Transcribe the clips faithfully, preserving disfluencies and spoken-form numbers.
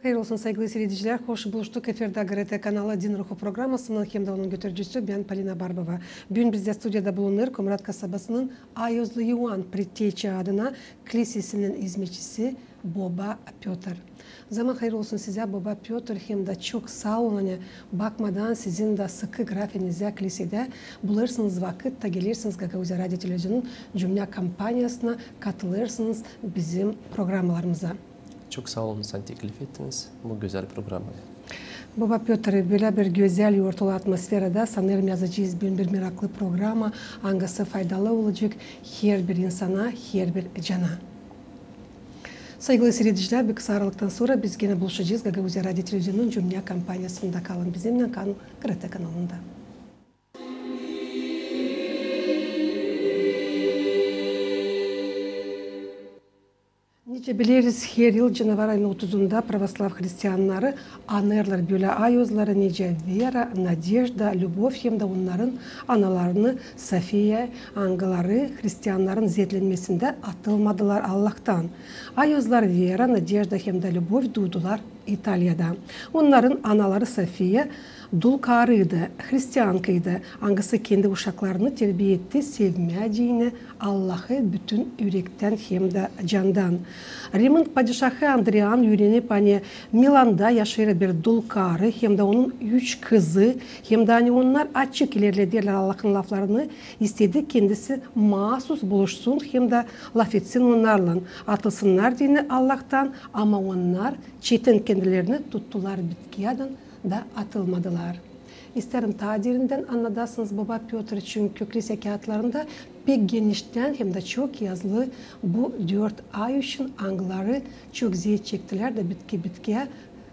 Hayır olsun, saygılı siiredicilär. Hoş buluştuk. Efirdä GRT kanalı Din Ruhu programasınnan hem dä onun götürücüsü bän, Polina Barbova. Büün bizdä studiyada bulunêr Komrat kasabasının Ayozlu İoan Predteçi adına klisesinin izmetçisi boba Pötr. Zaman hayır olsun sizä, boba Pötr, hem dä çok saa olun, ani bakmadan sizin dä sıkı grafiinizä klisedä bulêrsınız vakıt da gelersiniz Gagauziya radio televizionunun cümnä kampaniyasına, katılêrsınız bizim programalarımıza. Çok saa olun, ani teklif ettiniz bu gözäl programayı. Boba Pötr, bölä bir gözäl, yortulu atmosferada, sanêrım, yazacez büün bir meraklı programa, angısı faydalı olacek herbir insana, herbir cana. Saygılı siiredicilär, bir kısa aralıktan sora biz genä buluşacez Gagauziya radio televizionunun cümnä kampaniyasında. Kalın bizimnän, kalın GRT kanalında. Nicä bileriz, her yıl canavar ayının otuzunda pravoslav hristiannarı anêrlar bölä ayozları, nicä Vera, Nadejda, Lübov hem dä onnarın analarını Sofiya, angıları hristiannarın zeetlenmesindä atılmadılar Allahtan. Ayozlar Vera, Nadejda hem dä Lübov duudular İtaliyada. Onnarın anaları Sofiya dul karıydı, hristiankaydı, angısı kendi uşaklarını terbiya etti sevmää deyni Allahı bütün ürektän hem dä candan. Rimın padişahı Adrian üürenip, ani Milanda yaşêêr bir dul karı hem dä onun üç kızı, hem dä ani onnar açık ilerlederlär Allahın laflarını, istedi kendisi maasus buluşsun hem dä lafetsin onnarlan, atılsınnar deyni Allahtan, ama onnar çetin kendilerini tuttular bitki adın da atılmadılar. İstärin taa derindän annadasınız, boba Pötr, çünkü klise kiyatlarında pek geniştän hem dä çok yazılı bu dört ay için, angıları çok zeet çektilär da bitki-bitkiyä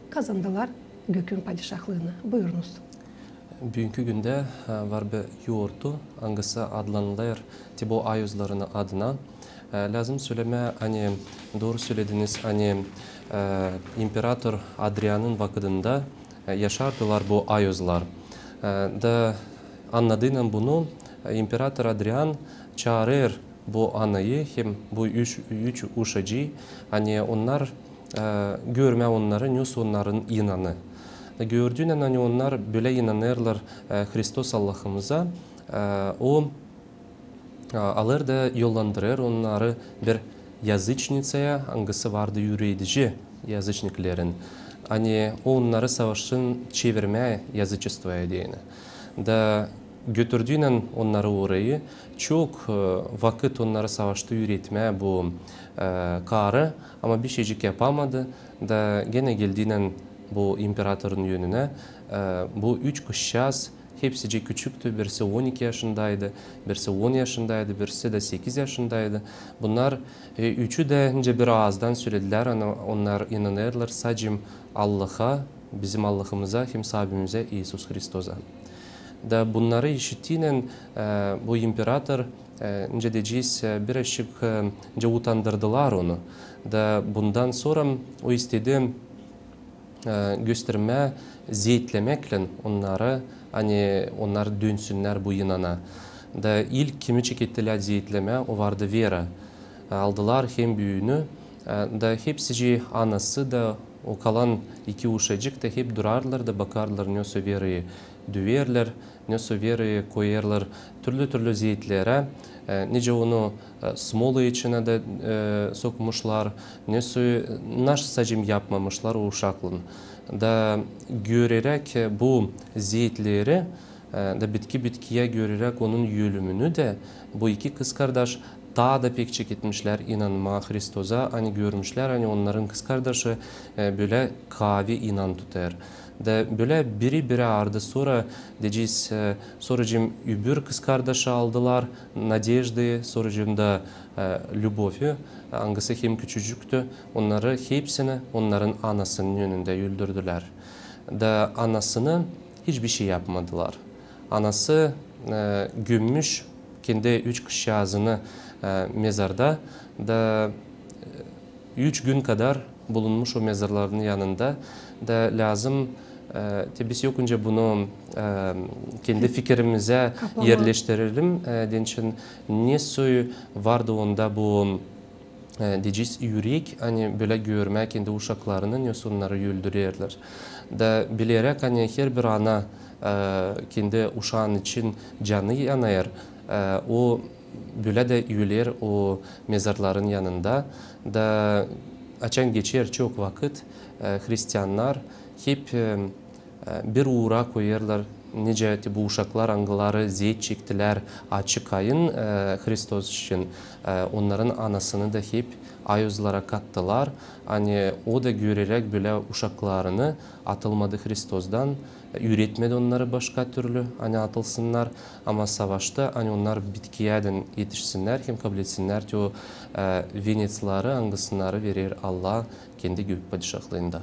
kazandılar gökün padişahlıını. Buyurunuz. Büünkü gündä, e, var bir yortu, angısı adlanılêr te bu ayozlarını adına. E, lääzım sölemää, ani dooru sölediniz, ani, e, imperator Adrianın vakıdında, e, yaşardılar bu ayozlar. E, da annadıynan bunu, e, imperator Adrian çaarêr bu anayı hem bu üç, üç uşacıı, ani onnar, e, görmää onnarı, nesoy onnarın inanı. Da gördüynän, ani onnar bölä inanêrlar, e, Hristos Allahımıza, e, o, e, alêr da yollandırêr onnarı bir yazıçnitsaya, angısı vardı üüreedici yazıçniklerin. Ani o onnarı savaşsın çevirmää yazıçestvoya deyni. Da götürdüynän onnarı orayı, çok, e, vakıt onnarı savaştı üüretmää bu, e, karı, ama bişeycik yapamadı. Da genä geldiynän bu imperatorun önünä, e, bu üç kızçaaz, hepsicii küçüktü, birisi on iki yaşındaydı, birisi on yaşındaydı, birisi dä sekiz yaşındaydı. Bunnar, e, üçü dä nicä bir aazdan söledilär, ani onnar inanêrlar sacem Allaha, bizim Allahımıza hem Saabimizä İisus Hristosa. Da bunnarı işittiynän, e, bu imperator, e, nicä deyecez, e, birazçık, e, nicä utandırdılar onu. Da bundan sora o istedi, e, göstermää zeetlemäklän onnarı, ani onnar dönsünnär bu inana. Da ilk kimi çekettilär zeetlemää, o vardı Vera. E, aldılar hem büünü, e, da hepsicii anası da, o kalan iki uşacık da hep durardılar da bakardılar, nesoy Verayı döverlär, nesoy Verayı koyêrlar türlü-türlü zeetlerä, e, nicä onu, e, smola içinä dä, e, sokmuşlar, nesoy, e, naş sacem yapmamışlar o uşaklan. Da göreräk, e, bu zeetleri, e, da bitki-bitkiyä göreräk onun ölümünü dä, bu iki kızkardaş taa da pek çeketmişlär inanmaa Hristosa, ani görmüşlär, ani onnarın kızkardaşı, e, bölä kaavi inan tutêr. Da bölä biri-biri ardı sora, deyecez, e, soracem öbür kızkardaşı aldılar, Nadejdayı, soracem da, e, Lübovi, angısı hem küçücüktü, onnarı hepsini onnarın anasının önündä öldürdülär. Da anasını hiç bir şey yapmadılar. Anası, e, gömmüş kendi üç kızçaazını, e, mezarda da, e, üç gün kadar bulunmuş o mezarların yanında. Da lääzım, e, te biz yok öncä bunu, e, kendi fikirimizä erleştirelim, e, deyni nesoy vardı onda bu e, deyecez, ürek, ani bölä görmää kendi uşaklarını, nesoy onnarı öldürerlär. Da bileräk, ani herbir ana, e, kendi uşaanın için canı yanêr, e, o bölä dä öler o mezarların yanında. Da açan geçer çok vakıt, e, hristiannar hep, e, e, bir uura koyêrlar, nicä te bu uşaklar, angıları zeet çektilär açık ayın, e, Hristos için, e, onnarın anasını da hep ayozlara kattılar. Ani o da göreräk bölä uşaklarını atılmadı Hristostan, e, üüretmedi onnarı başka türlü, ani atılsınnar. Ama savaşta, ani onnar bitkiyädän etişsinnär hem kabul etsinnär te o, e, venecları, angısını verer Allah kendi gök padişahlıında.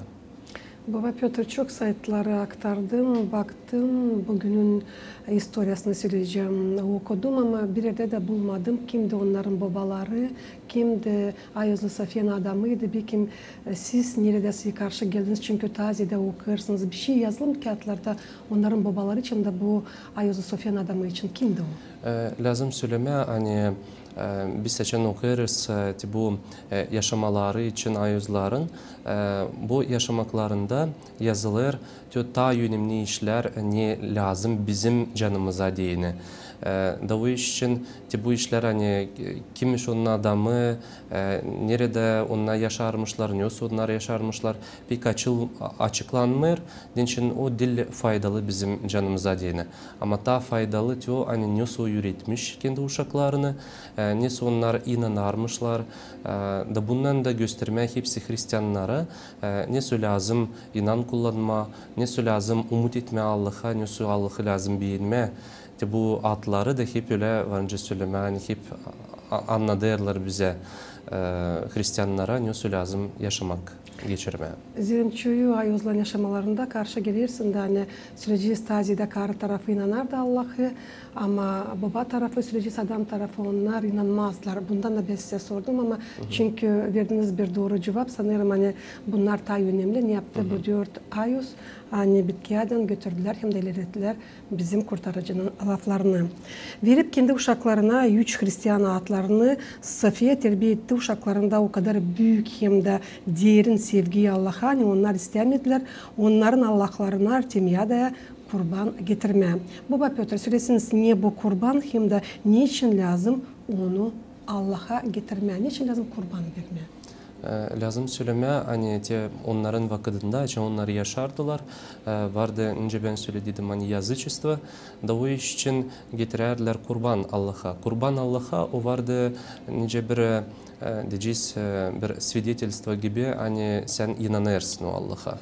Baba Pötr, çok saytları aktardım, baktım, büünün istoriyasını söleyecäm, okudum, ama bir erdä dä bulmadım, kimdi onnarın bobaları, kimdi Ayozlu Sofiyanın adamıydı. Bekim, e, siz neredä karşı geldiniz, çünkü taziedä okuyêrsınız, bişey yazılı mı kiyatlarda onnarın bobaları için dä bu Ayozlu Sofiyanın adamı için? Kimdi o? E, lääzım sölemää, ani, e, biz açan okuyêrız, e, te bu, e, yaşamaları için ayozların, e, bu yaşamaklarında yazılêr te taa önemni işlär, ne lääzım bizim canımıza deyni. E, da o iş için te bu işlär, ani, e, kimmiş onun adamı, e, neredä onnar yaşarmışlar, nesoy onnar yaşarmışlar, pek açıl-, açıklanmêêr. Deyni için o diil faydalı bizim canımıza deyni. Ama taa faydalı te o, ani nesoy üüretmiş kendi uşaklarını, e, nesoy onnar inanarmışlar, e, da bundan da göstermää hepsi hristiannara, e, nesoy lääzım inan kullanmaa, nesoy lääzım umut etmää Allaha, nesoy Allahı lääzım beenmää. Te bu adları da hep ölä, var nicä sölemää, ani hep a-, annadêrlar bizä, e, hristiannara, nesoy lääzım yaşamak, geçirmää. Zerä çoyu ayozların yaşamalarında karşı gelersin dä, ani söleyecez, taziedä karı tarafı inanardı Allahı, ama boba tarafı, söleyecez, adam tarafı, onnar inanmazlar. Bundan da bän sizä sordum, ama çünkü verdiniz bir dooru cuvap, sanêrım, ani bunnar taa önemli. Ne yaptı bu dört ayoz, ani bitkiyädän götürdülär hem dä ilerlettilär bizim Kurtarıcının laflarını. Verip kendi uşaklarına üç hristian adlarını, Sofiya terbiä etti uşaklarında o kadar büük hem dä derin sevgiyi Allaha, ani onnar istämedilär onnarın allahlarına Artemiyadaya kurban getirmää. Baba Pötr, sölesiniz, ne bu kurban hem dä neçin lääzım onu Allaha getirmää, neçin lääzım kurban vermää? E, lääzım sölemää, ani te onnarın vakıdında, açan onnar yaşardılar, e, vardı, nicä bän söledim, ani язычество, da o iş için getirärdilär kurban Allaha. Kurban Allaha o vardı nicä bir, e, deyecez, e, bir sveditelstvo gibi, ani sän inanêrsın o Allaha.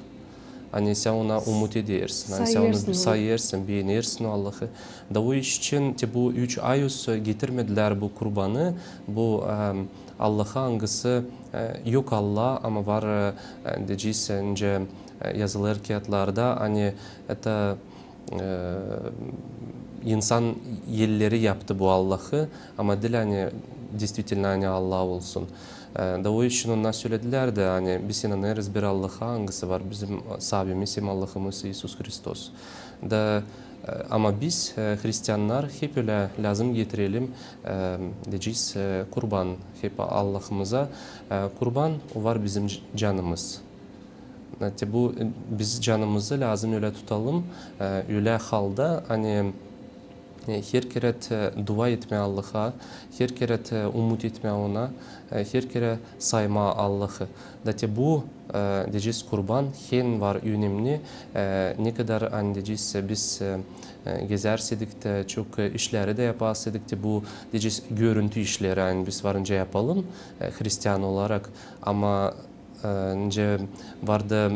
Ani sän ona umut edersin, ani sän onu sayêrsın, beenersin o Allahı. Da o iş için te bu üç ayoz getirmedilär bu kurbanı, bu, e, Allaha, angısı, e, yok Allah, ama var, e, deyecez, nicä, e, yazılêr kiyatlarda, ani это, e, insan elleri yaptı bu Allahı, ama diil, ani действительно, ani Allah olsun. E, da o iş için onnar söledilär dä, ani biz inanêrız bir Allaha, angısı var bizim Saabimiz hem Allahımız İisus Hristos. Da, e, ama biz, e, hristiannar hep ölä lääzım getirelim, e, deyecez, e, kurban hep Allahımıza. E, kurban, o var bizim c-, canımız. E, te bu, e, biz canımızı lääzım ölä tutalım, e, ölä halda, ani, e, her kerä, e, dua etmää Allaha, her kerä, e, umut etmää ona, e, her kerä saymaa Allahı. Da te bu, e, deyecez, kurban hem var önemni, e, ne kadar, ani, deyecez, biz, e, e, gezärsädik tä, çok, e, işleri dä yapasaydık tä, bu, deyecez, görüntü işleri, ani biz var nicä yapalım, e, hristian olarak, ama, e, nicä vardı,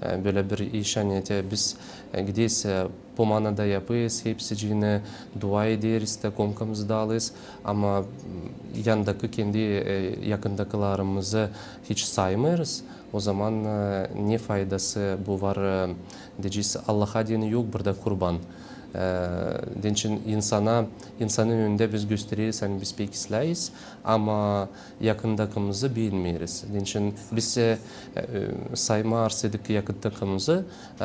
e, bölä bir iş, ani tä biz, e, gideriz, e, pomanada yapêrız hepsicini, dua ederiz tä, komkamızı da alêrız, ama, m, yandakı kendi, e, yakındakılarımızı hiç saymêêrız. O zaman, e, ne faydası bu var, e, deyecez, Allaha deyni yok burada kurban. E, deyni için insana, insanın önündä biz göstereriz, ani biz pek islääyiz, ama yakındakımızı bilmeeriz. Deyni için biz, e, e, saymarsaydık yakındakımızı, e,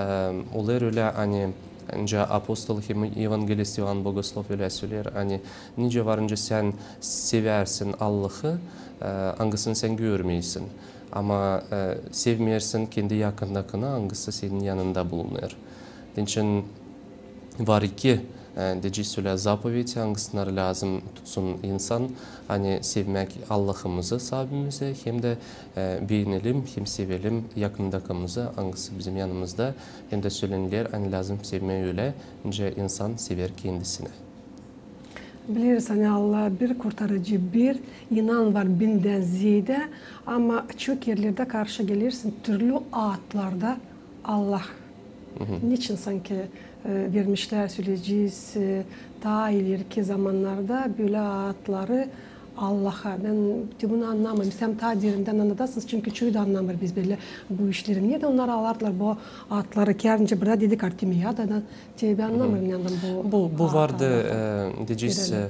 olêr ölä, ani Nicä apostol hem evangelist İoan Bogoslov ölä söleer, ani nicä varınca sän sevärsin Allahı, e, angısını sän görmeersin. Ama, e, sevmeersin kendi yakındakını, angısı senin yanında bulunêr. Onun için var iki, e, deyecez, ölä zapovedi, angısını lääzım tutsun insan, ani sevmäk Allahımızı, Saabimizi, hem dä, e, beenelim, hem sevelim yakındakımızı, angısı bizim yanımızda, hem dä söleniler, ani lääzım sevmää ölä, nicä insan sever kendisini. Bileriz, ani Allah bir, kurtarıcı bir, inan var bindän zeedä, ama çok erlerdä karşı gelersin türlü aatlarda Allah. Neçin sansın, e, vermişlär, söleyecez, e, taa ileriki zamannarda bölä aatları Allaha. Bän te bunu annamêêrım. Sän taa derindän annadasınız, çünkü çoyu da annamêêr biz bölä bu işleri. Neredän onnar alardılar bu aatları? Kärnincä burada dedik Artemiadadan. Te bän annamêêrım, neredän bu aatları. Bu, bu vardı, e, deyecez, e,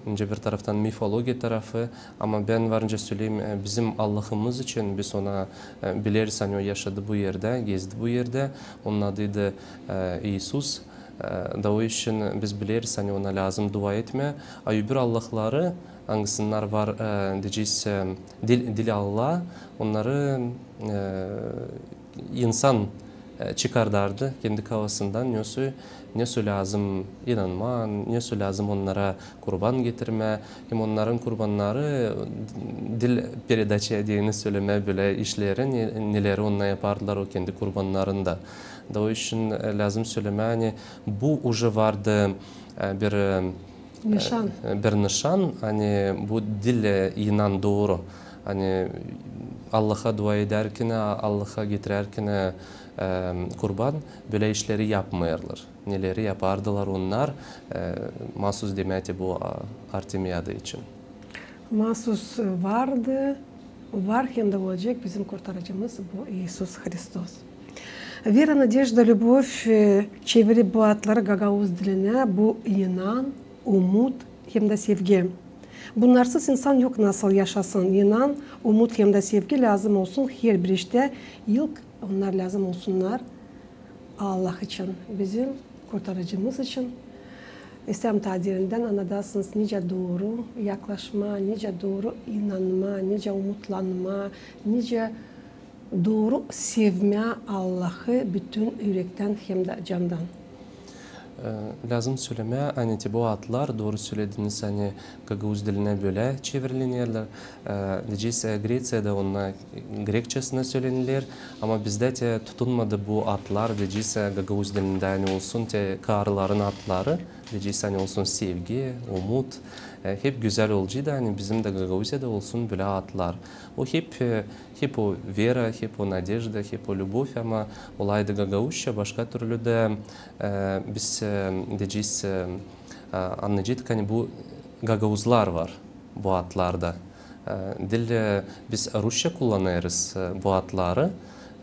nicä bir taraftan mifologiya tarafı, ama bän varınca söleyim, e, bizim Allahımız için biz ona, e, bileriz, ani o yaşadı bu erdä, gezdi bu erdä. Onun adıydı, e, İisus. E, da o için biz bileriz, ani ona lääzım dua etmää. A öbür allahları, angısınnar var, e, deyecez, e, diil, diil Allah, onnarı, e, insan, e, çıkardardı kendi kafasından, nesoy, nesoy lääzım inanmaa, nesoy lääzım onnara kurban getirmää, hem onnarın kurbannarı diil peredaça deyni sölemää bölä işleri, ne-, neleri onnar yapardılar o kendi kurbannarında. Da o için, e, lääzım sölemää, ani bu uje vardı, e, bir, e, bir nışan, ani bu diil, e, inan dooru. Ani Allaha dua edärkän, Allaha getirärkän, e, kurban, bölä işleri yapmêêrlar. Neleri yapardılar onnar, e, maasuz demää te bu, a, Artemiada için. Maasuz vardı, var hem dä olacek bizim Kurtarıcımız, bu İisus Hristos. Вера, надежда, любовь, e, çevirip bu aatları gagauz dilinä, bu inan, umut hem dä sevgi. Bunnarsız insan yok nasıl yaşasın. İnan, umut hem dä sevgi lääzım olsun herbir iştä. İlk onnar lääzım olsunnar Allah için, bizim Kurtarıcımız için. İstäerim taa derindän annadasınız, nicä dooru yaklaşmaa, nicä dooru inanmaa, nicä umutlanmaa, nicä dooru sevmää Allahı bütün ürektän hem dä candan. E, lääzım sölemää, ani te bu aatlar, dooru sölediniz, ani gagauz dilinä bölä çevrilenerlär. E, deyecez, e, Greţiyada onnar grekçasinä söleniler, ama bizdä te tutunmadı bu aatlar, deyecez, e, gagauz dilindä, ani olsun te karıların aatları, deyecez, ani olsun sevgi, umut. E, hep gözäl olaceydı, ani bizim dä Gagauziyada olsun bölä aatlar. O hep, e, hep o vera, hep o nadejda, hep o lübov, ama olaydı gagauzça, başka türlü dä, e, biz, e, deyecez, e, e, annayaceydık, ani bu gagauzlar var bu aatlarda. E, diil, e, biz rusça kullanêrız, e, bu aatları,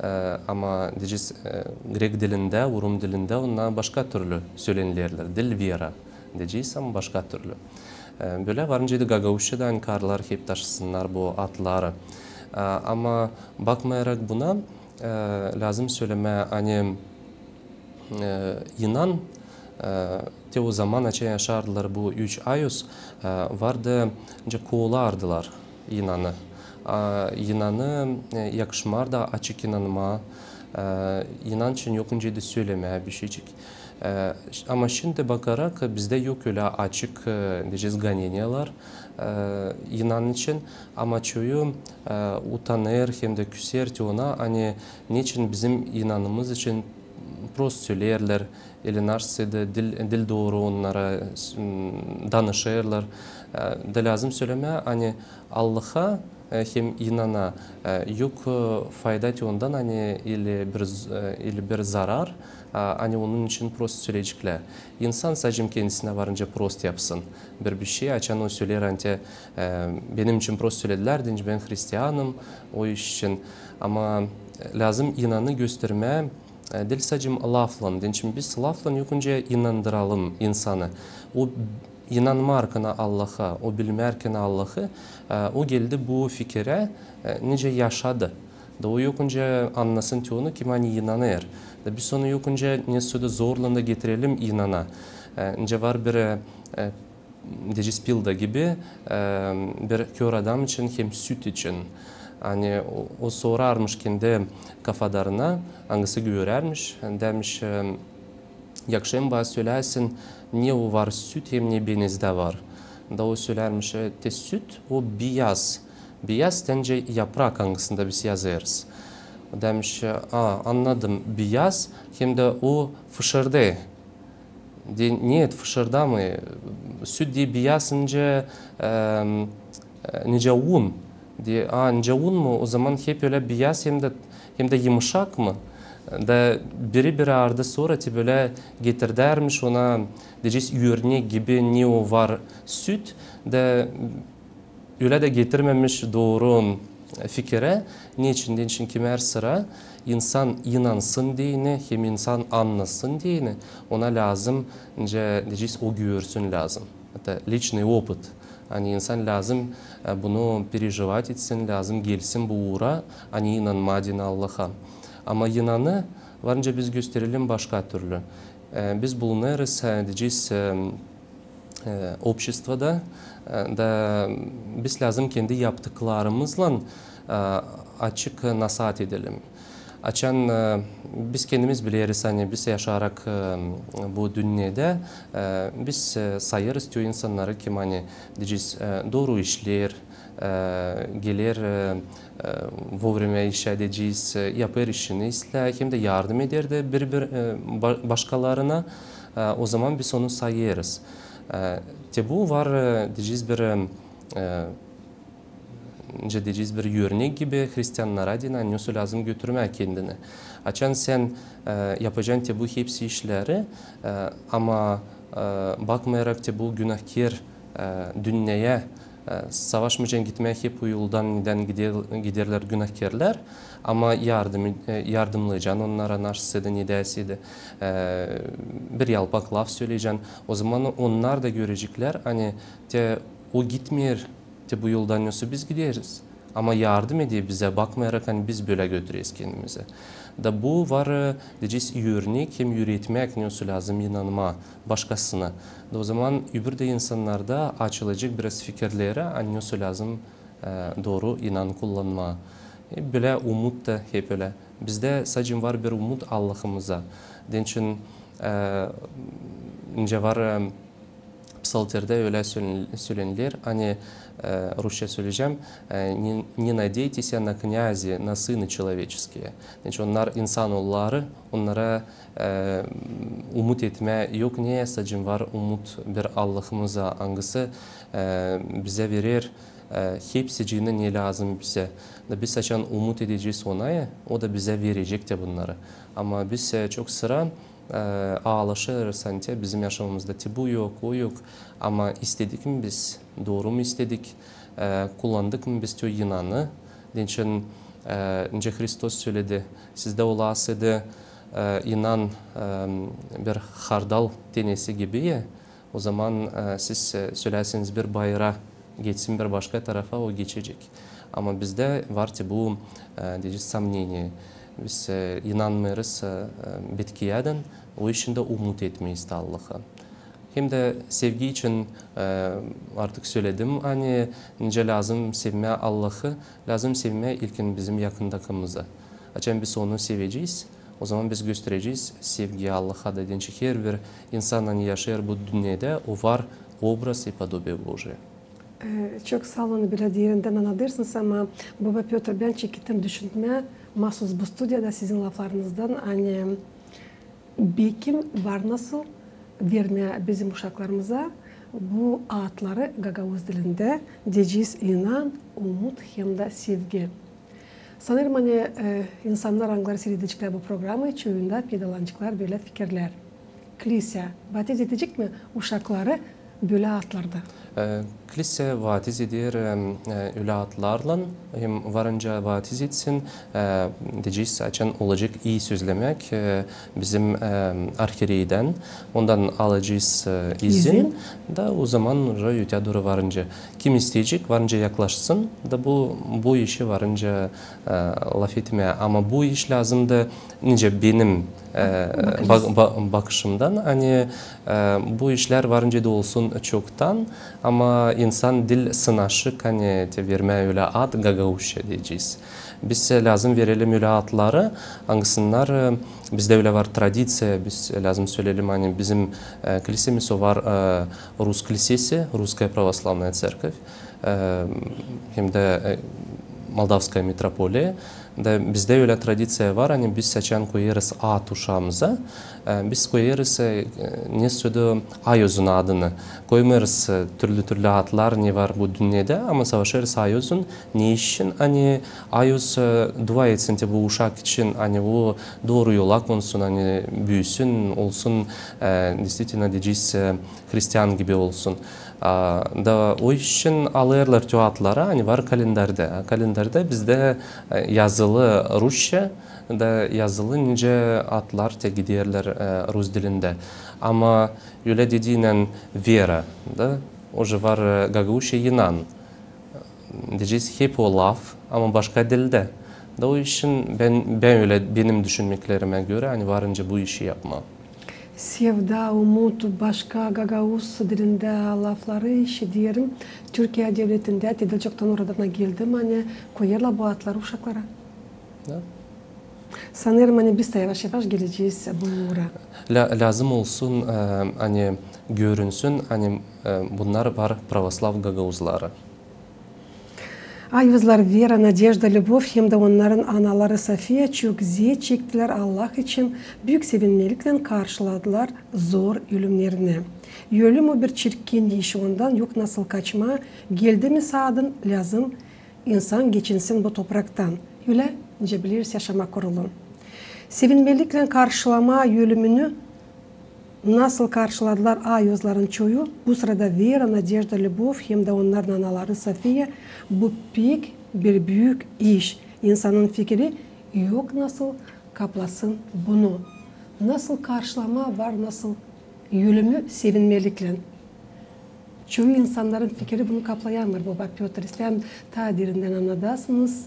e, ama deyecez, e, grek dilindä, rum dilindä onnar başka türlü sölenilerlär. Diil vera deyecez, ama başka türlü. E, bölä varınca da gagauzçada, ani karılar hep taşısınnar bu aatları. E, ama bakmayarak buna, e, lääzım sölemää, ani, e, inan, e, te o zaman, açan yaşardılar bu üç ayus, e, vardı, nicä koolardılar inanı. A, inanı, e, yakışmardı açık inanmaa, e, inan için yok nicä dä sölemää bişeycik. E, ş-, ama şindi bakarak, bizdä yok ölä açık, e, deyecez, goneniyalar, e, inan için, ama çoyu, e, utanêr hem dä küser te ona, ani neçin bizim inanımız için prost söleerlär, ili naşsıydı, diil, diil dooru onnara, s-, m, danışêrlar. E, da lääzım sölemää, ani Allaha, e, hem inana, e, yok, e, fayda te ondan, ani ili bir z-, e, ili bir zarar, e, ani onun için prost söleyciklär. İnsan sade kendisinä varınca prost yapsın bir, bişey, açan o söleer, ani te, e, benim için prost söledilär, deyni bän hristianım, o iş için. Ama, e, lääzım inanı göstermää, e, diil sade laflan. Deyni biz laflan yok nicä inandıralım insanı. O inanmarkana Allaha, o bilmärkana Allahı, e, o geldi bu fikirä, e, nicä yaşadı. Da o yok nicä annasın te onu, kim ani inanêr. Da biz onu yok nicä nesä da zorlan da getirelim inana. E, nicä var bir, e, e, deyecez, pilda gibi, e, bir kör adam için hem süt için. Ani o, o sorarmış kendi kafadarına, angısı görärmiş, demiş, e, Yakışêr bana söläsin, ne o var süt hem ne benizdä var. Da o sölärmiş, e, te süt, o biyaz. Biyaz, te nicä yaprak, angısında biz yazêrız. Demiş, e, a, annadım, biyaz, hem dä o fışırdêêr. Deer, neet, fışırdamêêr. Süt deyni biyaz nicä, e, e, nicä un. Deer, a, nicä un mu? O zaman hep ölä biyaz hem dä, hem dä yımışak mı? Da biri-biri ardı sora te bölä getirdärmiş ona, deyecez, örnek gibi, ne o var süt, da ölä dä getirmämiş dooru fikirä. Neçin? Deyni kimär sıra insan inansın deyni, hem insan annasın deyni, ona lääzım, nicä deyecez, o görsün lääzım. Это личный опыт. Ani insan lääzım, e, bunu переживать etsin, lääzım gelsin bu uura, ani inanmaa deyni Allaha. Ama inanı var nicä biz gösterelim başka türlü. E, biz bulunêrız, e, deyecez, e, e, обществоda, e, da biz lääzım kendi yaptıklarımızlan, e, açık nasaat edelim. Açan, e, biz kendimiz bileriz, ani biz yaşayarak, e, bu dünnedä, e, biz, e, sayêrız te o insannarı, kim ani, deyecez, e, dooru işleer, e, geler, e, e, вовремя işä, deyecez, e, yapêr işini islää, hem dä yardım eder dä bir-bir, e, ba-, başkalarına, e, o zaman biz onu sayêrız. E, te bu var, e, deyecez, bir, e, nicä deyecez, bir örnek gibi hristiannara deyni, ani nasıl lääzım götürmää kendini. Açan sän, e, yapacan te bu hepsi işleri, e, ama, e, bakmayarak te bu günahkär, e, dünneyä, e, savaşmayacan gitmää hep o yoldan, neydan gider-, giderlär günahkärlär, ama yardım, e, yardımlayacan onnara nasıl da, nedä sä da, e, bir yalpak laf söleyecän, o zaman onnar da göreceklär, ani te o gitmeer te bu yoldan, nasıl biz gideriz. Ama yardım eder bizä, bakmayarak, ani biz bölä götüreriz kendimizi. Da bu var, e, deyecez, örnek hem üüretmäk, nasıl lääzım inanmaa başkasına. Da o zaman öbür dä insannarda açılacek biraz fikirleri, ani nasıl lääzım, e, dooru inan kullanmaa. E, bölä umut da hep ölä. Bizdä sadecä var bir umut Allahımıza. Deyni, e, nicä var, e, Psalterdä ölä sölen-, söleniler, ani, e, rusça söleyecäm, e, не, не надейтесь на князей, на сыны человеческие. Deyni, onnar insan oolları, onnara, e, umut etmää yok, ne sadecä var umut bir Allahımıza, angısı, e, bizä verer, e, hepsicini ne lääzım bizä. Da biz açan umut edecez ona, e, o da bizä verecek te bunnarı. Ama biz, e, çok sıra e, aalaşêrız, ani te bizim yaşamamızda te bu yok, o yok. Ama istedik mi biz, dooru mu istedik, e, kullandık mı biz te o inanı? Deyni, e, nicä Hristos söledi, sizdä olasaydı, e, inan, e, bir hardal tenesi gibi, e, o zaman, e, siz, e, söläseniz bir bayra geçsin bir başka tarafa, o geçecek. Ama bizdä var te bu, e, deyecez, сомнение. Biz, e, inanmêêrız, e, e, bitkiyädän, o için dä umut etmeeriz Allaha. Hem dä sevgi için, e, artık söledim, ani nicä lääzım sevmää Allahı, lääzım sevmää ilkin bizim yakındakımızı. Açan biz onu sevecez, o zaman biz gösterecez sevgiyi Allaha da. Deyni, herbir insan, ani yaşêêr bu dünnedä, o var образ и подобие Божие. E, çok saa olun, ani bölä derindän annadêrsınız, ama, baba Pötr, bän çekettim düşünmää, maasuz bu studiyada sizin laflarınızdan, ani beki var nasıl vermää bizim uşaklarımıza bu adları gagauz dilindä, deyecez, inan, umut hem dä sevgi. Sanêrım, ani, e, insannar, angıları siiredecklär bu programayı, çoyunda peydalanaceklar bölä fikirlär. Klisi, vatez etecek mi uşakları bölä adlarda? E, Kilise vaatiz eder, e, e, ölä adlarlan, hem varınca vaatiz etsin, e, deyecez, açan olacek ii sözlemäk, e, bizim, e, arhiyereydän, ondan alacez, e, izin, da o zaman уже ötää dooru varınca. Kim isteyecek, varınca yaklaşsın, da bu, bu işi varınca, e, lafetmää. Ama bu iş lääzım da, nicä benim, e, bakışımdan, ani, e, bu işlär varınca da olsun çoktan, ama insan diil sınaşık, ani te vermää ölä ad Gagauzça deyecez. Biz, e, lääzım verelim ölä adları, angısınnar, e, bizdä ölä var tradiţiya, biz, e, lääzım söleyelim, ani bizim, e, kilisemiz o var, e, rus kilisesi, Русская православная церковь, e, hem dä, e, Moldavskaya mitropoliya. Da bizdä ölä tradiţiya var, ani biz açan koyêrız ad uşaamıza, e, biz koyêrız, e, nesä da ayozun adını. Koymêêrız, e, türlü-türlü adlar, ne var bu dünnedä, ama savaşêrız ayozun. Ne için? Ani ayoz, e, dua etsin te bu uşak için, ani o dooru yola konsun, ani büüsün, olsun, e, действительно deyecez, e, hristian gibi olsun. A, da o için alêrlar te adları, ani var kalendardä. Kalendardä bizdä, e, yazılı rusça, da yazılı nicä adlar te giderlär, e, rus dilindä. Ama ölä dediynän вера, da, o же var, e, gagauzça inan. Deyecez, hep o laf, ama başka dildä. Da o için bän, bän ölä, benim düşünmeklerimä görä, ani varınca bu işi yapmaa. Sevda, umut, başka gagauz dilindä lafları işiderim. Türkiye devletindä te diil çoktan oradan geldim, ani koyêrlar bu adları uşaklara. Da. Sanêrım, ani biz dä yavaş-yavaş gelecez bu uura. Lä-, lääzım olsun, e, ani görünsün, ani, e, bunnar var pravoslav gagauzları. Ayozlar Vera, Nadejda, Lübov hem dä onnarın anaları Sofiya çok zet çektilär Allah için, büük sevinmeliklän karşıladılar zor ölümnerini. Ölüm o bir çirkin iş, ondan yok nasıl kaçmaa, geldi mi saadan, lääzım insan geçinsin bu topraktan. Ölä, nicä bileriz, yaşamak kurulu. Sevinmeliklän karşılamaa ölümünü nasıl karşıladılar ayozların çoyu, bu sırada Vera, Nadejda, Lübov hem dä onnarın anaları Sofiya, bu pek bir büük iş. İnsanın fikiri yok nasıl kaplasın bunu. Nasıl karşılamaa var, nasıl ölümü sevinmeliklän. Çoyu insannarın fikiri bunu kaplayamêêr, baba Pötr. İsteerim taa derindän annadasınız,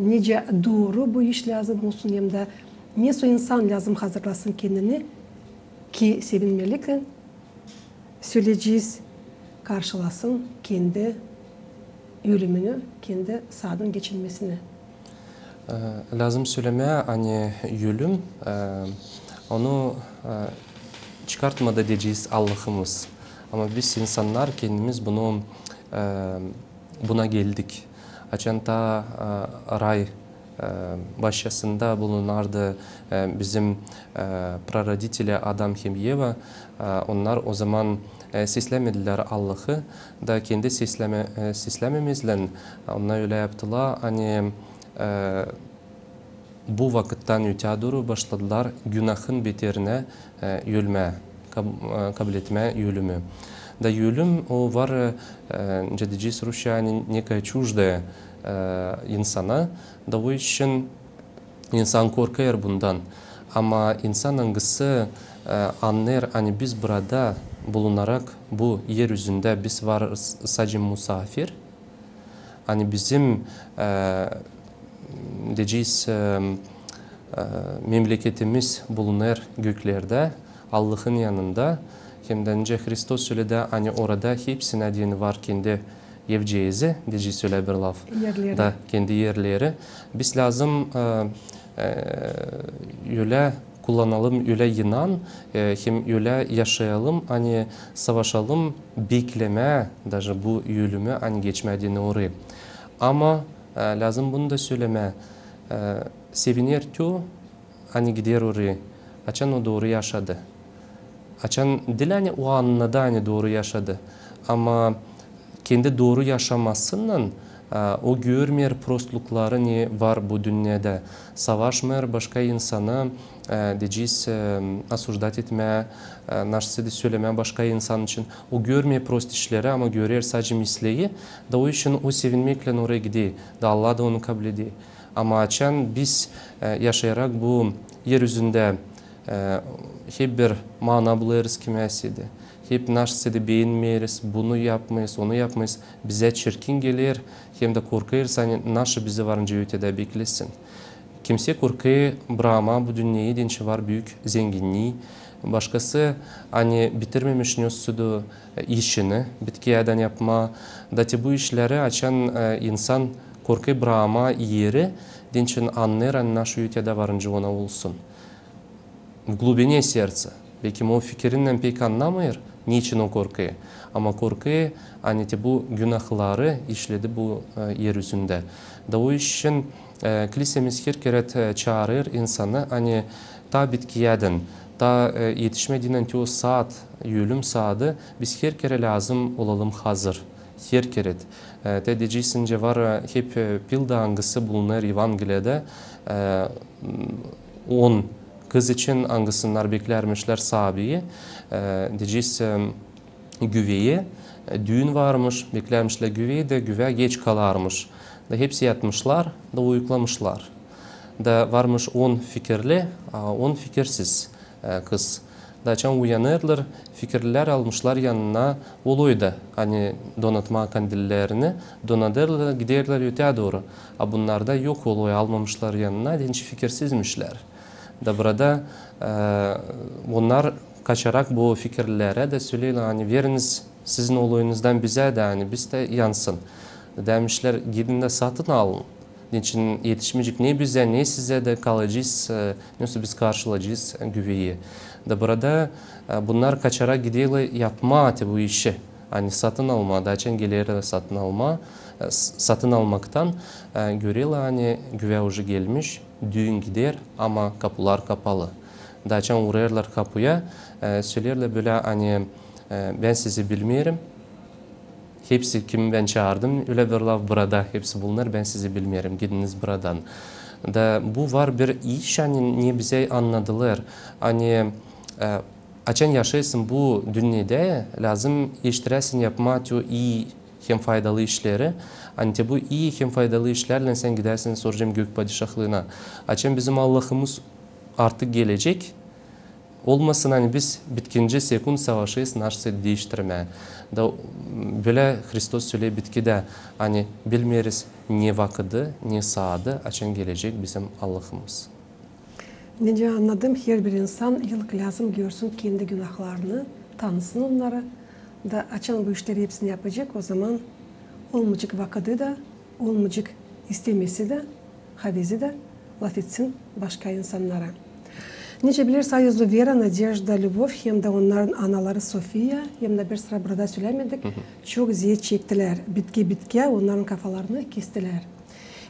nicä dooru bu iş lääzım olsun, hem dä nesoy insan lääzım hazırlasın kendini, ki sevinmeliklän söleyecez, karşılasın kendi ölümünü, kendi saadan geçinmesini. E, lääzım sölemää, ani ölüm, e, onu, e, çıkartmadı deyecez Allahımız. Ama biz, insannar, kendimiz bunu, e, buna geldik. Açan taa, e, ray, e, başçasında bulunardı, e, bizim, e, praroditeli Adam hem Eva, e, onnar o zaman, e, seslämedilär Allahı, da kendi sesläme-, e, seslämemezlän, e, onnar ölä yaptılar, ani, e, bu vakıttan ötää dooru başladılar günahın beterinä, e, ölmää, kab-, e, kabletmää ölümü. Da ölüm o var, e, nicä deyecez rusça, ani некое чуждое, e, insana. Da o için insan korkêr bundan. Ama insan, angısı, e, annêêr, ani biz burada bulunarak bu er üzündä biz varız sadecä musaafir. Ani bizim, e, deyecez, e, e, memleketimiz bulunêr göklerdä, Allahın yanında. Hem dä nicä Hristos söledi, ani orada hepsinä deyni var kendi evceezi, deyecez ölä bir laf. Erleri. Da, kendi erleri. Biz lääzım, e, e, ölä kullanalım ölä inan, e, hem ölä yaşayalım, ani savaşalım beklemää, daje bu ölümü, ani geçmää deyni orayı. Ama, e, lääzım bunu da sölemää, e, seviner tyo, ani gider orayı, açan o dooru yaşadı. Açan diil, ani o annadı, ani dooru yaşadı. Ama kendi dooru yaşamasınnan E, o görmeer prostlukları, ne var bu dünnedä. Savaşmêêr başka insana, e, deyecez, e, осуждать etmää, e, naşsedi sölemää başka insan için. O görmeer prost işleri, ama görer sadecä misleyi. Da o için o sevinmeklän oraya gider. Da Allah da onu kabledä. Ama açan biz, e, yaşayarak bu er üzündä, e, hep bir mana bulêrız kimäsedi. Hep naşsedi beenmeeriz, bunu yapmêêrız, onu yapmêêrız. Bizä çirkin geler, hem dä korkêrız, ani naşı bizi varınca ötedä beklesin. Kimsey korkêr brakmaa bu dünneyi, deyni var büük zenginnii. Başkası, ani bitirmemiş ne södü, e, işini bitkiyädän yapmaa. Da te bu işleri açan, e, insan korkêr brakmaa eri, deyni annêêr, ani naşı ötedä varınca ona olsun. В глубине сердца. Bekim o fikirinnän pek annamêêr, neçin o korkêr. Ama korkêr, ani te bu günahları işledi bu, e, er üzündä. Da o için, e, klisemiz her kerä, e, çaarêr insanı, ani taa bitkiyädän, taa, e, etişmediynän te o saat, ölüm saadı, biz her kerä lääzım olalım hazır. Her kerä. E, te deyecez, nicä var, e, hep, e, pilda, angısı bulunêr Evangeliyada, e, on kız için, angısınnar beklärmişlär saabiyi, e, deyecez, e, güveyi, e, düün varmış, beklärmişlär güveyi, da güvä geç kalarmış. Da hepsi yatmışlar, da uyuklamışlar. Da varmış on fikirli, a on fikirsiz, e, kız. Da açan uyanêrlar, fikirlilär almışlar yanına oloy da, ani donatmaa kandillerini, donadêrlar, giderlär öteyä dooru. A bunnar da yok oloy, almamışlar yanına, deyni fikirsizmişlär. Da burada, e, onnar kaçarak bu fikirlilerä da söleerlär, ani veriniz sizin oloyunuzdan bizä dä, ani biz dä yansın. Demişlär, gidin dä satın alın. Deyni etişmeyecek ne bizä, ne sizä dä, kalacez, e, ne biz karşılayacez, e, güveyi. Da burada, e, bunnar kaçarak giderlär yapmaa te bu işi. Ani satın almaa, da açan gelerlär satın almaa, e, s-, satın almaktan, e, görerlär, ani güvä uje gelmiş, düün gider, ama kapular kapalı. Da açan uurêrlar kapuya, e, söleerlär bölä, ani, e, bän sizi bilmeerim. Hepsi, kimi bän çaardım, ölä bir laf burada, hepsi bulunêr, bän sizi bilmeerim, gidiniz buradan. Da bu var bir iş, ani ne bizä annadılêr, ani, e, açan yaşêêrsın bu dünnedä, lääzım iştiräsin yapmaa te o ii hem faydalı işleri, ani te bu ii hem faydalı işlärlän sän gidärsin soracam gök padişahlıına. Açan bizim Allahımız artık gelecek, olmasın, ani biz bitkinci sekund savaşêrız naşsedi diiştirmää. Da, m, bölä Hristos söleer bitkidä, ani bilmeeriz ne vakıdı, ne saadı, açan gelecek bizim Allahımız. Nicä annadım, herbir insan ilk lääzım görsün kendi günahlarını, tanısın onnarı. Da açan bu işleri hepsini yapacek, ozaman olmayacek vakıdı da, olmayacek istemesi dä, havezi dä lafetsin başka insannara. Nicä bilersin, ayuzlu Vera, Nadejda, Lübov hem dä onnarın anaları Sofiya, hem dä bir sıra burada sölämedik, çok zeet çektilär. Bitki-bitkiyä onnarın kafalarını kestilär.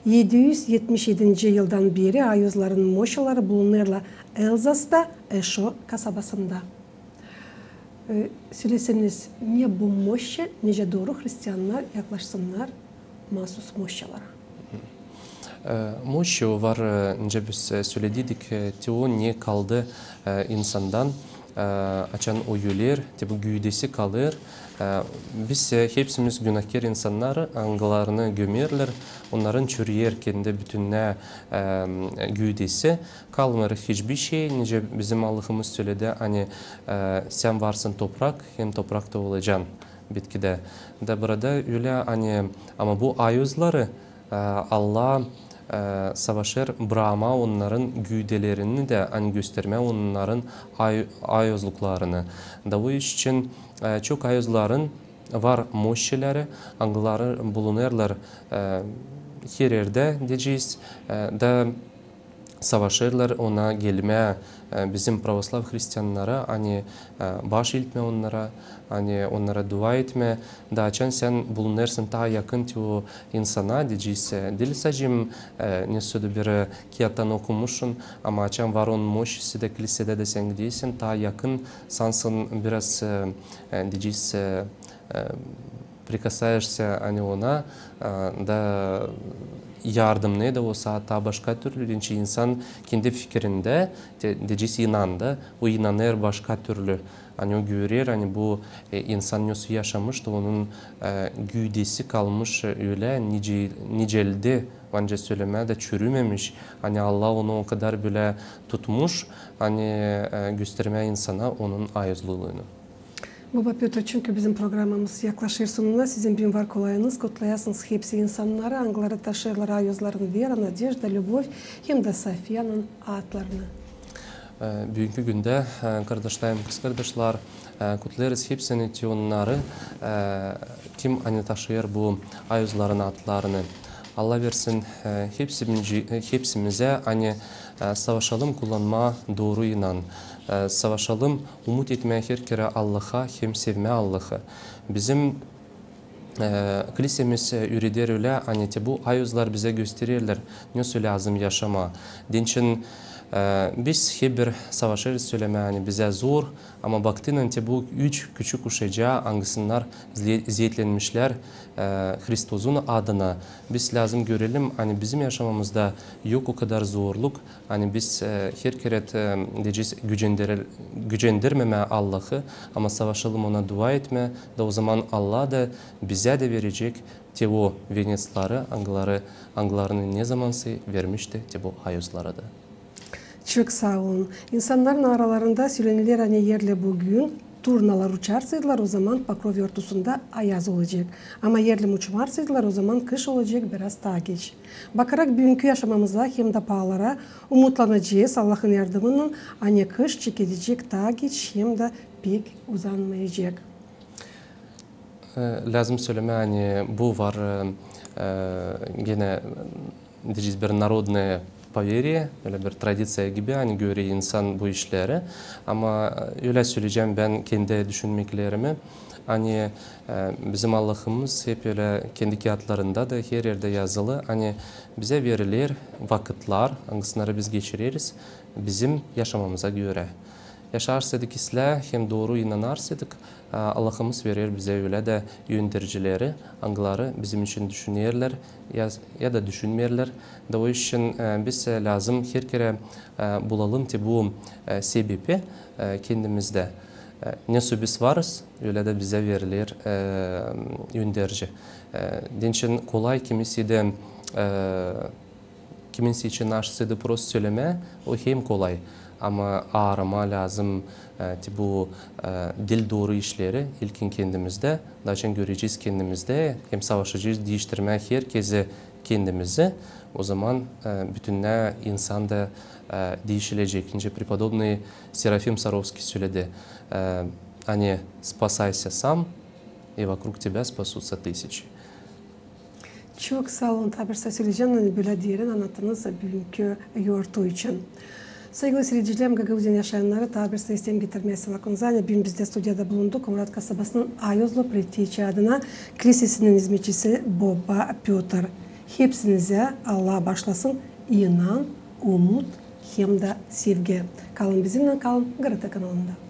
Edi üz etmiş edinci yıldan beri ayuzların moşçaları bulunêrlar Elzasta, Eşo kasabasında. E, söleseniz, ne bu moşça, nicä dooru hristiannar yaklaşsınnar maasuz moşçalara? E, moşça o var, e, nicä biz, e, sölediydik, e, te o ne kaldı, e, insandan, e, açan o öler, te bu güüdesi kalêr. E, biz, e, hepsimiz günahkär insannar, angılarını gömerlär, onnarın çürüyer kendi bütünnä, e, güüdesi. Kalmêêr hiçbir şey, nicä bizim Allahımız söledi, ani, e, sän varsın toprak, hem toprak da olacan bitkidä. Da burada ölä, ani, ama bu ayuzları, e, Allah, e, savaşêr brakmaa onnarın güüdelerini dä, ani göstermää onnarın ay-, ayuzluklarını. Da bu iş için, e, çok ayuzların var moşçaları, angıları bulunêrlar, e, her erdä, deyecez, e, da savaşêrlar ona gelmää, e, bizim pravoslav hristiannara, ani, e, baş iiltmää onnara, ani onnara dua etmää. Da açan sän bulunêrsın taa yakın te o insana, deyecez, e, diil sacem, e, ne södü bir, e, kiyattan okumuşsun, ama açan var onun moşçası da, klisedä dä sän gidersin, taa yakın sansın biraz, e, e, deyecez, e, e, прикасаешься, ani ona, e, da yardımını da o saat taa başka türlü, deyni insan kendi fikirindä, te, deyecez, inandı, o inanêr başka türlü. Ani o görer, ani bu, e, insan nesoy yaşamış da, onun, e, güüdesi kalmış, e, ölä nice-, niceldi, bence sölemää dä, çürümemiş. Ani Allah onu o kadar bölä tutmuş, ani, e, göstermää insana onun ayuzluluunu. Boba Pötr, çünkü bizim programamız yaklaşêr sonuna, sizin büün var kolayınız kutlayasınız hepsi insannarı, angıları taşıyêrlar ayuzlarını Vera, Nadejda, Lübov hem dä Sofiyanın adlarını. E, büünkü gündä, e, kardaşlarım, kızkardaşlar, e, kutlêêrız hepsini, te onnarı, e, kim ani taşıyêr bu ayuzların adlarını. Allah versin, e, hepsimizä, e, hepsimizä, ani, e, savaşalım kullanmaa dooru inan, e, savaşalım umut etmää her kerä Allaha hem sevmää Allahı. Bizim, e, klisemiz, e, üüreder ölä, ani te bu ayuzlar bizä göstererlär, nesoy lääzım yaşamaa. Deyni, e, biz hep bir savaşêrız sölemää, ani bizä zor, ama baktıynan te bu üç küçük uşacaa, angısınnar zle-, zeetlenmişlär, e, Hristosun adına. Biz lääzım görelim, ani bizim yaşamamızda yok o kadar zorluk, ani biz, e, her kerä, e, deyecez, gücendirel-, gücendirmemää Allahı, ama savaşalım ona dua etmää, da o zaman Allah da bizä dä verecek te o venecları, angıları, angılarını ne zamansay vermişti te bu ayuzlara da. Çok saa olun. İnsannarın aralarında söleniler, ani eer lä büün turnalar uçarsaydılar, o zaman Pokrov yortusunda ayaz olacek. Ama eer lä uçmarsaydılar, o zaman kış olacek biraz taa geç. Bakarak büünkü yaşamamıza hem dä paalara, umutlanacez Allahın yardımınnan, ani kış çekedecek taa geç hem dä pek uzanmayacek. E, lääzım sölemää, ani bu var, e, e, genä, deyecez, bir narodnaya poveriyä, ölä bir tradiţiya gibi, ani görer insan bu işleri. Ama, e, ölä söleyecäm bän kendi düşünmeklerimi, ani, e, bizim Allahımız hep ölä kendi kiyatlarında da her erdä yazılı, ani bizä veriler vakıtlar, angısınları biz geçireriz bizim yaşamamıza görä. Yaşarsaydık islää hem dooru inanarsaydık, e, Allahımız verer bizä ölä dä öndercileri, angıları bizim için düşünerlär ya, ya da düşünmeerlär. Da o için, e, biz, e, lääzım her kerä, e, bulalım te bu, e, sebebi, e, kendimizdä. E, nesoy biz varız, ölä dä bizä veriler, e, önderci. E, deyni kolay kimisey dä, e, Kimisey için aşsaydı prost sölemää, o hem kolay. Ama aaramaa lääzım, e, te bu, e, diil dooru işleri ilkin kendimizdä, da açan görecez kendimizdä, hem savaşacez diiştirmää herkezi kendimizi, o zaman, e, bütünnä insan da, e, diişilecek. Nicä преподобный Серафим Саровский söledi, e, ani спасайся сам, и вокруг тебя спасутся тысячи. Çok saa olun, taa bir saa söleyecäm, ani bölä derin annattınız büünkü yortu için. Saygılı siiredicilerim, Gagauziyanın yaşayannarı, taa bir saa isteerim getirmää sizin aklıınıza, ani büün bizdä studiyada bulundu Komrat kasabasının ayuzlu predseçi adına klisesinin izmetçisi Boba Pötr. Hepsinizä Allah baaşlasın inan, umut hem dä sevgi. Kalın bizimnän, kalın GRT kanalında.